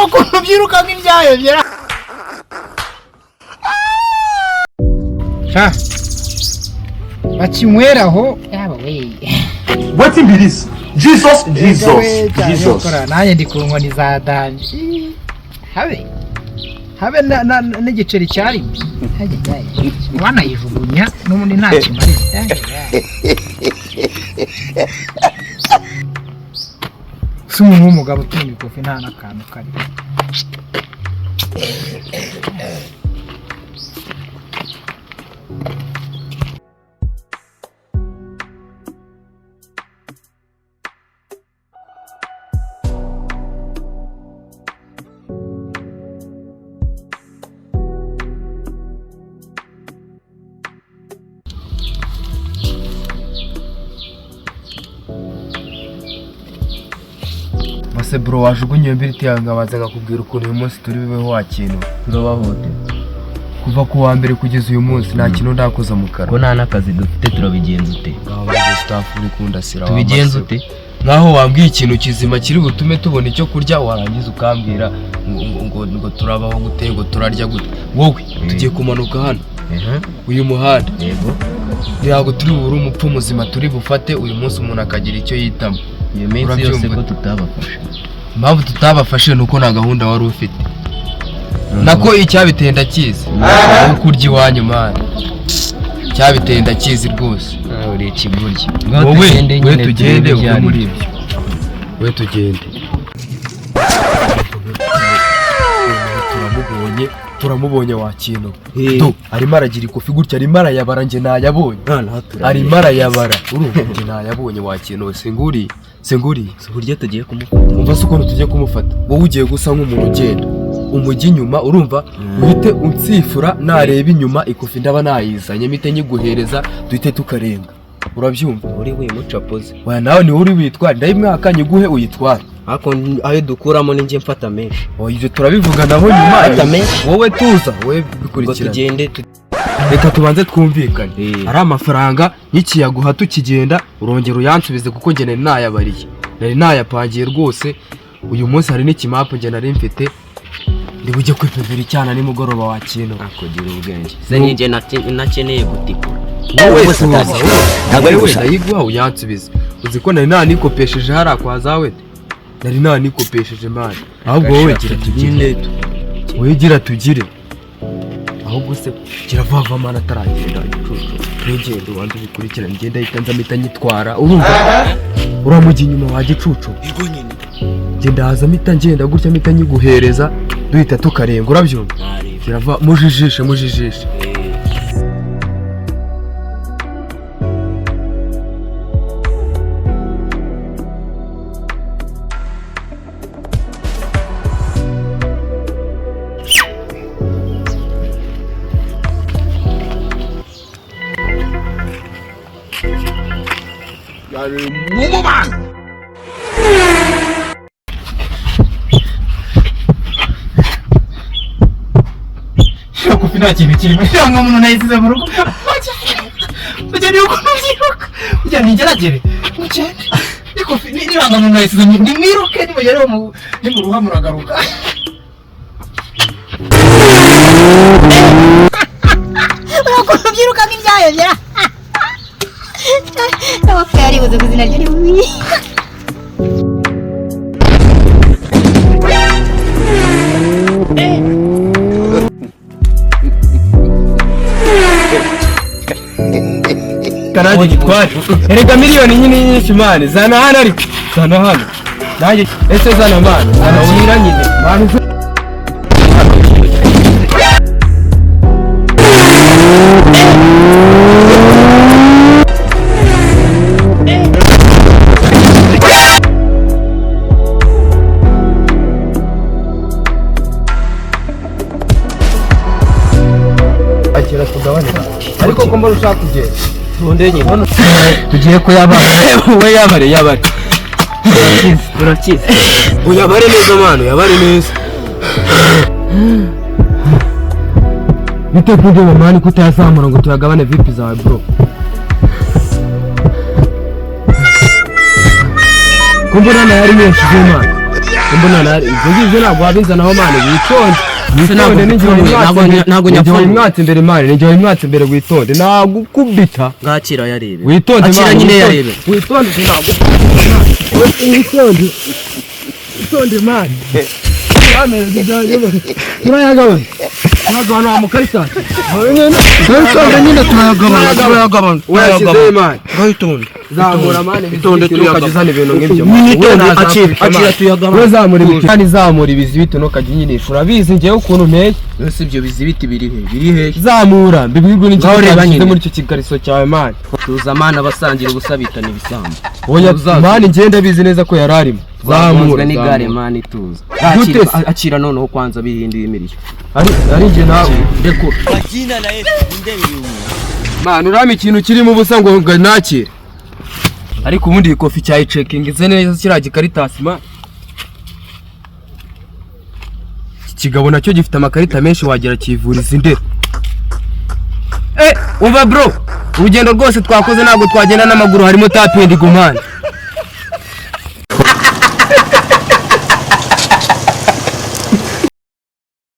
Ukuntu byiruka nk'ibyayo sha bakinyweraho yaba we. Wetin be this? Jesus, Jesus, Jesus. Nanjye ndi ku nkoni za danje, habe habe n'igiceri cyarimo wanayijugunya n'ubundi nta kimarira. Si umuntu w'umugabo utunga ikofi nta n'akantu karimo. Base bro, wajugunye iyo mbiriti yawe nkabanza nkakubwira ukuntu uyu munsi turi bubeho wa kintu. Turabahote. Kuva ku wa mbere kugeza uyu munsi nta kintu ndakoza mu kanwa. Ko nta n'akazi dufite, turabigenza ute? Ngaho baje staff uri kundasira. Tubigenza ute? Nkaho wambwiye ikintu kizima kiri butume tubona icyo kurya, warangiza ukambwira ngo turabaho gute, ngo turarya gute. Wowe tugiye kumanuka hano uyu muhanda. Yego. Ntabwo turi bubure umupfu muzima turi bufate uyu munsi, umuntu akagira icyo yitamo. Iyo minsi yose Urabyumva? ko tutabafashe? Impamvu tutabafashe ni uko nta gahunda wari ufite, nako icyabiteye ndakizi, wowe kurya iwanyu mani, icyabiteye ndakizi rwose. Nawe uri ikigoryi. Wowe we tugende uve muri ibyo, we tugende. Turamubonye, turamubonye wa kintu do, arimo aragira ikofi gutya, arimo arayabara, njye nayabonye. Arimo arayabara, urumva, njye nayabonye wa kintu we. Singuriye, singuriye. Uburyo tugiye kumufata. Umva se ukuntu tugiye kumufata? Wowe ugiye gusa nk'umuntu ugenda umujyi inyuma, urumva, uhite unsifura, nareba inyuma ikofi ndaba nayizanye, mpite nyiguhereza, duhite tukarenga, urabyumva? Uri wimucapoze. Oya, nawe niwe uri witware, ndayimwaka nyiguhe uyitware. Ariko ayo dukuramo ni njye mfata menshi. Oya, ibyo turabivuganaho nyuma. Fata menshi. Wowe tuza, wowe Ngo bikurikirane. tugende Reka tubanze twumvikane. Eh. Ari amafaranga n'ikiyaguha tukigenda, urongera uyansubize, kuko njye nari nayabariye, nari nayapangiye rwose. Uyu munsi hari n'ikimapu njye nari mfite, ndi bujye kwipimira icyana nimugoroba wa kintu. Kugira ubwenge se ninjye nakeneye gutikura. Wowe Wowe tuza. Ntabwo ari Wowe gusa. ndayiguha uyansubize. Uzi ko nari nanikopesheje hariya kwa zawe, nari nanikopesheje mani. Ahubwo wowe gira tugire, wowe gira tugire. Ahubwo se gira vuba vuba mani, ataragenda igicucu. Ntugende, ubanze ubikurikirane, ngenda ahita nza mpita nyitwara, urumva? Uramujya inyuma wa gicucu. Ngenda haza mpita ngenda gutya, mpita nyiguhereza, duhita tukarenga, urabyumva? Gira vuba, mujijishe, mujijishe. Kofi nta kintu kirimo, cyangwa umuntu nayisize mu rugo. Ujya niba ukuntu byiruka, ujya nigeragere mugende ikofi niba umuntu nayisize mu, nimwiruke, nimugere mu nimuruha muragaruka. Ukuntu byiruka nk'ibyayo byera n'amapfa yaribuze ku izina rye ni Kanange gitware. Erega miliyoni nyine nyinshi mani, zana hano, ariko zana hano nanjye. Ese zana mani, zana wira nyine mani. Akira tugabane, ariko ko mbona ushaka kugenda. Tunde nyine. Tugiye kuyabara. We yabare, yabare. Turakize, turakize. Uyabare neza mani, uyabare neza. Bite kundeba mani, kutayazamura ngo tuyagabane? Vipi zawe bro? Ko mbona nayo ari menshi z'Imana, ko mbona nayo ari ibyo ngibyo, ntabwo wabizanaho man, witonde. Ntabwo Witonde, n'igihe mpfuye, wimwatse imbere, ntabwo n'igihe nyapfuye. wimwatse imbere man, n'igihe wimwatse imbere, witonde, nagukubita. Ngakira yarebe. Witonde. Akira. Man, Nyine witonde. yarebe. Witonde, ntabwo witonde, witonde man, turayagabana, turayagabana wa mukaritasi. Witonde nyine, turayagabana, turayagabana. Wayashyizeho man. Witonde. Zamura man. Itonde. Ibizibiti, ntukajya uzana ibintu nk'ibyo. Nyine itonde, Wowe akira, nazakubita, akira man. tuyagabane. Wowe zamura ibiti kandi zamura ibizibiti, ntukajya unyinisha, urabizi ngewe ukuntu nteye. Yose ibyo bizibiti biri he? Biri he? Zamura, mbibwirwe n'iki Ngaho reba utashyize nyine. muri icyo kikariso cyawe man. Tuza man, abasangira ubusa bitana ibisambo. Oya. Uzaza. Man, ngenda bizi neza ko yari arimo. Zamura Zamura n'igare. zamura. Man, ituza. Gute Akira. se? Akira noneho kwanza bihinduye imirishyo. Ari njye nawe. Ndekura. Man, urama ikintu kirimo ubusa ngo nakire, ariko ubundi iyi kofi cyayicekinga ize neza kiriya gikaritasi man. Iki kigabo nacyo gifite amakarita menshi, wagira kivuriza indera. Umva bro, urugendo rwose twakoze ntabwo twagenda n'amaguru, harimo tapindi gumana.